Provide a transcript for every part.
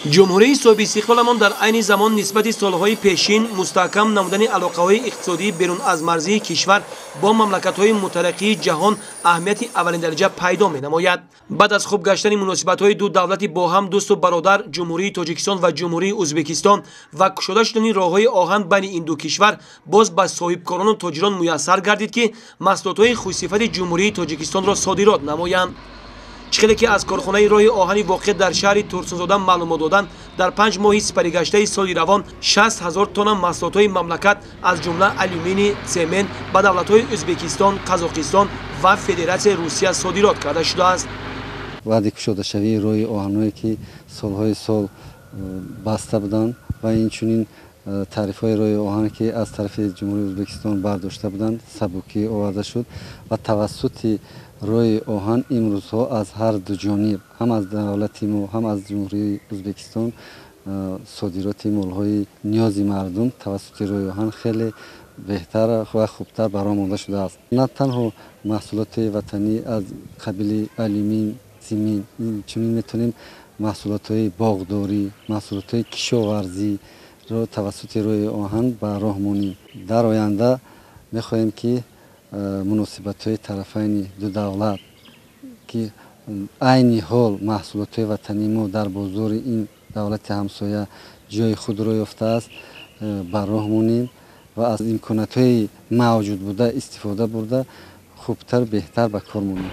Ҷумҳурии соҳибистиқлоламон дар айни замон нисбати солҳои пешин мустаҳкам намудани алоқаҳои иқтисодии берун аз марзии кишвар бо мамлакатҳои мутараққии ҷаҳон аҳамияти аввалиндараҷа пайдо менамояд. Баъд аз хуб гаштани муносибатҳои ду давлати бо ҳам дӯсту бародар Ҷумҳурии Тоҷикистон ва Ҷумҳурии Ӯзбекистон ва кушода шудани роҳҳои оҳан байни ин ду кишвар боз ба соҳибкорону тоҷирон муяссар гардид, ки маҳсулотҳои хушсифати Ҷумҳурии Тоҷикистонро содирот намоянд. Чӣ хеле ки аз корхонаи роҳи оҳани воқеъ дар шаҳри Турсунзода маълумот доданд, дар 5 моҳи сипаригаштаи соли равон 60 ҳазор тонна маҳсулотҳои мамлакат аз ҷумла алюминий, цемент ба давлатҳои Ӯзбекистон, Қазоқистон ва Федератсияи Русия содирот карда шудааст. Баъди кушодашавии роҳи оҳанҳое ки солҳои сол баста буданд ва инчунин тарифҳои роҳи оҳан ки аз тарафи Ҷумҳурии Ӯзбекистон бардошта буданд, сабукӣ оварда шуд ва тавассути роҳи оҳан имрӯзҳо аз ҳар ду ҷониб, ҳам аз давлати мо, ҳам аз Ҷумҳурии Ӯзбекистон содироти молҳои ниёзи мардум тавассути роҳи оҳан хеле беҳтар ва хубтар бароҳ монда шудааст. На танҳо маҳсулоти ватанӣ аз қабили алюмин, цемент, инчунин метавонем маҳсулотҳои боғдорӣ, маҳсулотҳои кишоварзиро тавассути роҳи оҳан ба роҳ монем. Дар оянда мехоҳем ки муносибатҳои тарафайни ду давлат, ки айни ҳол маҳсулотҳои ватании мо дар бозори ин давлати ҳамсоя ҷои худро ёфтааст, ба роҳ монем ва аз имкониятҳои мавҷуд буда истифода бурда хубтар, беҳтар ба кор монем.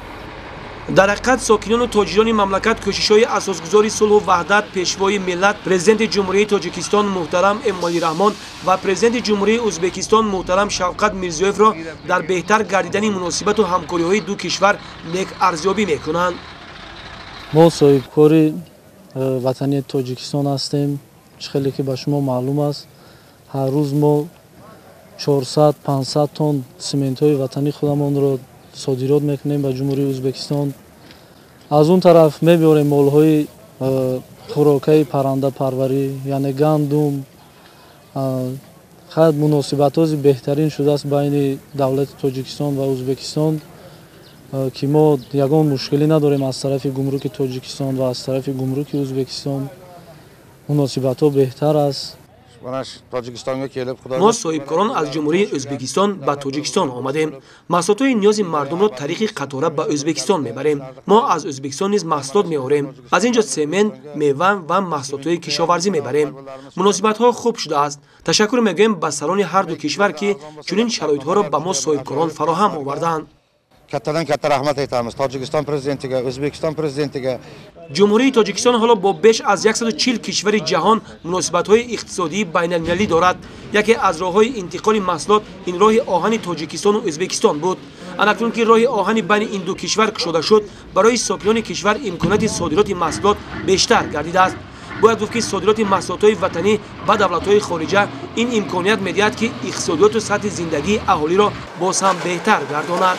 Дар ҳақиқат сокинону тоҷирони мамлакат кӯшишҳои асосгузори сулҳу ваҳдат, пешвои миллат, президенти Ҷумҳурии Тоҷикистон муҳтарам Эмомалӣ Раҳмон ва президенти Ҷумҳурии Ӯзбекистон муҳтарам Шавкат Мирзиёевро дар беҳтар гардидани муносибату ҳамкориҳои ду кишвар нек арзёбӣ мекунанд. Мо соҳибкори ватании Тоҷикистон ҳастем. Чӣ хеле ки ба шумо маълум аст, ҳар рӯз мо 400-500 тонн цементҳои ватании худамонро содирот мекунем ба Ҷумҳурии Ӯзбекистон. Аз он тараф мебиёрем молҳои хӯрокаи паррандапарварӣ, яъне гандум. Хайр, муносибатҳои беҳтарин шудааст байни давлати Тоҷикистон ва Ӯзбекистон, ки мо ягон мушкилӣ надорем аз тарафи гумруки Тоҷикистон ва аз тарафи гумруки Ӯзбекистон. Муносибатҳо беҳтар аст. Мо соҳибкорон аз Ҷумҳурии Ӯзбекистон ба Тоҷикистон омадем. Маҳсулотҳои ниёзи мардумро тариқи қатора ба Ӯзбекистон мебарем. Мо аз Ӯзбекистон низ маҳсулот меорем. Аз ин ҷо цемент, мева ва маҳсулотҳои кишоварзӣ мебарем. Муносибатҳо хуб шудааст. Ташаккур мегӯем ба сарони ҳар ду кишвар, ки чунин шароитҳоро ба мо соҳибкорон фароҳам оварданд. Kattadan katta rahmat aytamiz Tojikiston prezidentiga, O'zbekiston prezidentiga. Ҷумҳурии Тоҷикистон ҳоло бо беш аз 140 кишвари ҷаҳон муносибатҳои иқтисодии байналмилалӣ дорад. Яке аз роҳҳои интиқоли маҳсулот ин роҳи оҳани Тоҷикистону Ӯзбекистон буд. Анакнун ки роҳи оҳани байни ин ду кишвар кушода шуд, барои сокинони кишвар имконияти содироти маҳсулот бештар гардидааст. Бояд гуфт, ки содироти маҳсулотҳои ватанӣ ба давлатҳои хориҷа ин имконият медиҳад, ки иқтисодиёту сатҳи зиндагии аҳолиро боз ҳам беҳтар гардонад.